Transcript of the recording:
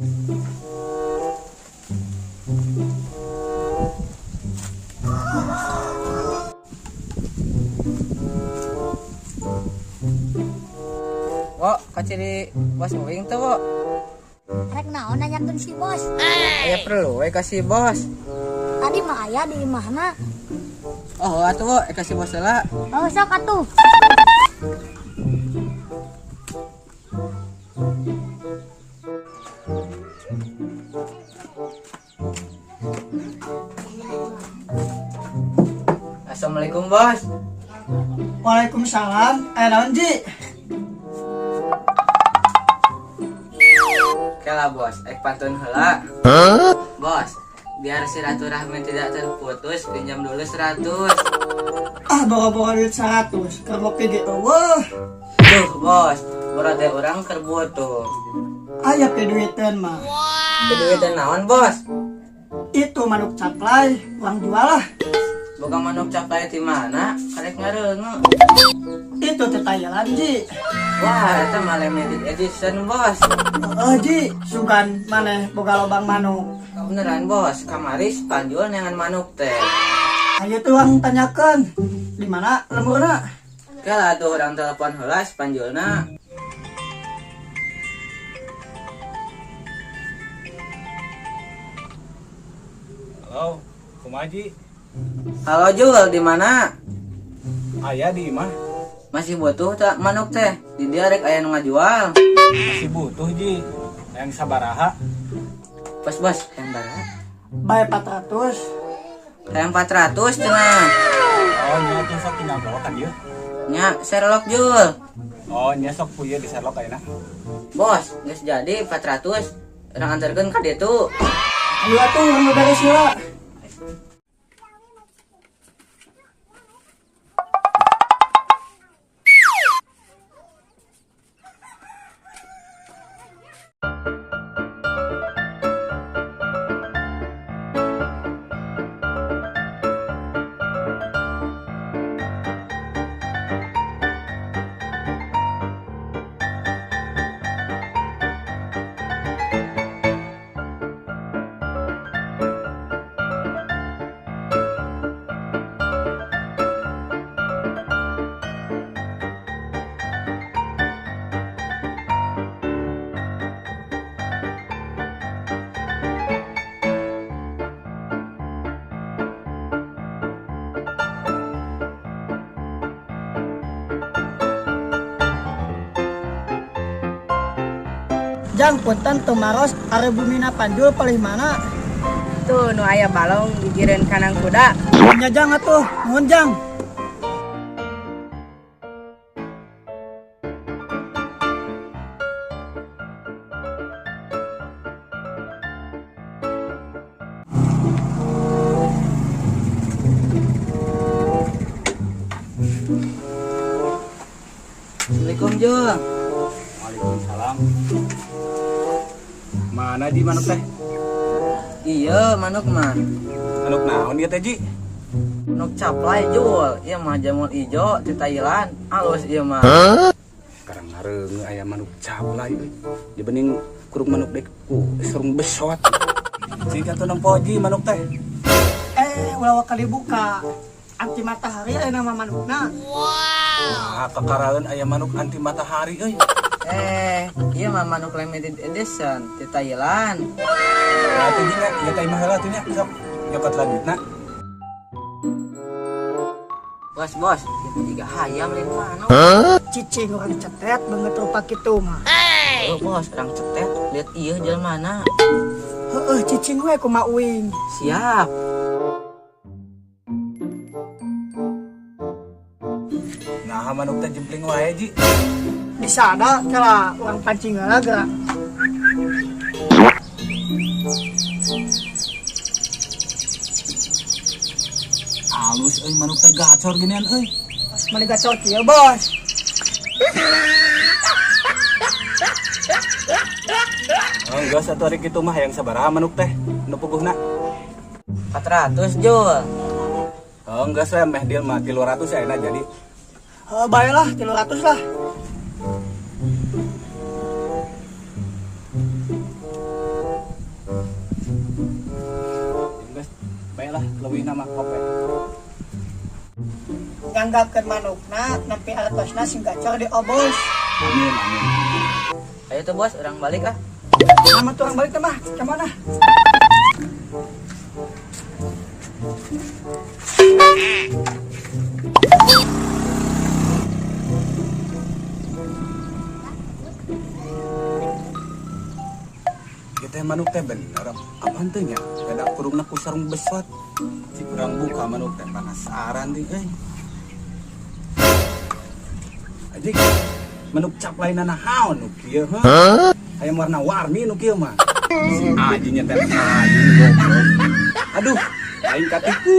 Wo, kaciri bos uing tuh, wo. Rek naon nanyakeun si bos. Aya perlu we ka si bos. Tadi mah aya di imahna. Oh, atuh wo, ka si bos heula. Oh, sok atuh. Assalamualaikum, Bos. Waalaikumsalam. Aya naon, Ji? Kela bos, ek pantun heula. Bos, biar silaturahmi tidak terputus, pinjam dulu 100. Ah, boro-boro duit 100. Keur ngopi ge eueuh. Tuh, bos, berarti orang keur butuh. Aya piduiteun mah. Duitan naon, bos? Itu manuk caplai, urang jual lah. Boga manuk caplai di mana? Karek ngareungeut. Itu teh Thailand, Ji. Wah, eta mah limited edition, bos. Heeh, Ji. Sugan maneh boga lobang manuk. Beneran, bos. Kamari panjual neangan manuk teh. Ayo tuh urang tanyakeun. Di mana lemburna? Kela atuh urang telepon heula si panjulna. Halo, kumaha Ji? Halo Jul, di mana? Aya di imah. Masih butuh tak manuk teh? Di dia rek aya nu ngajual. Masih butuh Ji. Yang sabaraha? Bos, bos, yang barat. Bae 400. Hayang 400 cenah. Oh, nya tuh sok tinggal bawa kan ieu. Nya, Sherlock Jul. Oh, nya sok puye di Sherlock ayeuna. Bos, geus jadi 400. Urang antarkeun ka ditu. Ayo atuh urang beberes heula. Jang punten tumaros are bumina panjul palih mana? Tuh nu aya balong gigireun kanang kuda. Nya jang atuh, nuhun jang. Assalamualaikum Jul. Waalaikumsalam. Mana Ji manuk teh? Iya, manuk mah. Manuk naon ieu teh Ji? Manuk caplai Jul. Ieu mah jamur ijo di Thailand. Alus ieu mah. Sekarang ngareungeut aya manuk caplai euy. Dibanding kurung manuk dek ku serung besot. Jika tuh nempo Ji manuk teh. Ulah waka dibuka. Anti matahari aya nama manukna. Wah, kakaraeun aya manuk anti matahari euy. Ieu mah manuk limited edition di Thailand. Nah, atuh Ji nya, ieu teh imah heula atuh nya, sok nyokot lah duitna. Bos, bos, ieu juga hayam lain manuk. Cicing urang cetet banget rupa kitu mah. Oh, bos, urang cetet, lihat ieu jelema. Heeh, cicing we kumaha uing. Siap. Nah, manuk teh jempling wae Ji. Bisa ada kala urang pancing heula geura. Alus euy manuk teh gacor ginian euy. Mali gacor kieu, Bos. Oh, geus atuh ari kitu mah hayang sabaraha manuk teh nu puguhna? 400 Jul. Oh, geus we meh deal mah 300 ayeuna jadi. Heuh, bae lah 300 lah. mah kope. Nganggapkeun manukna nampi artosna sing gacor di obos. Amin, amin. Ayo tuh bos, urang balik ah. Nama turang balik teh mah, ka mana? Kita manuk teh bener apaan teh nya? Kada kurungna ku sarung besot. Si kurang buka manuk teh penasaran teh euy. Anjing, manuk caplai naon nu kieu heuh? Aya warna-warni nu kieu mah. Si anjingnya teh anjing goblok. Aduh, aing katipu.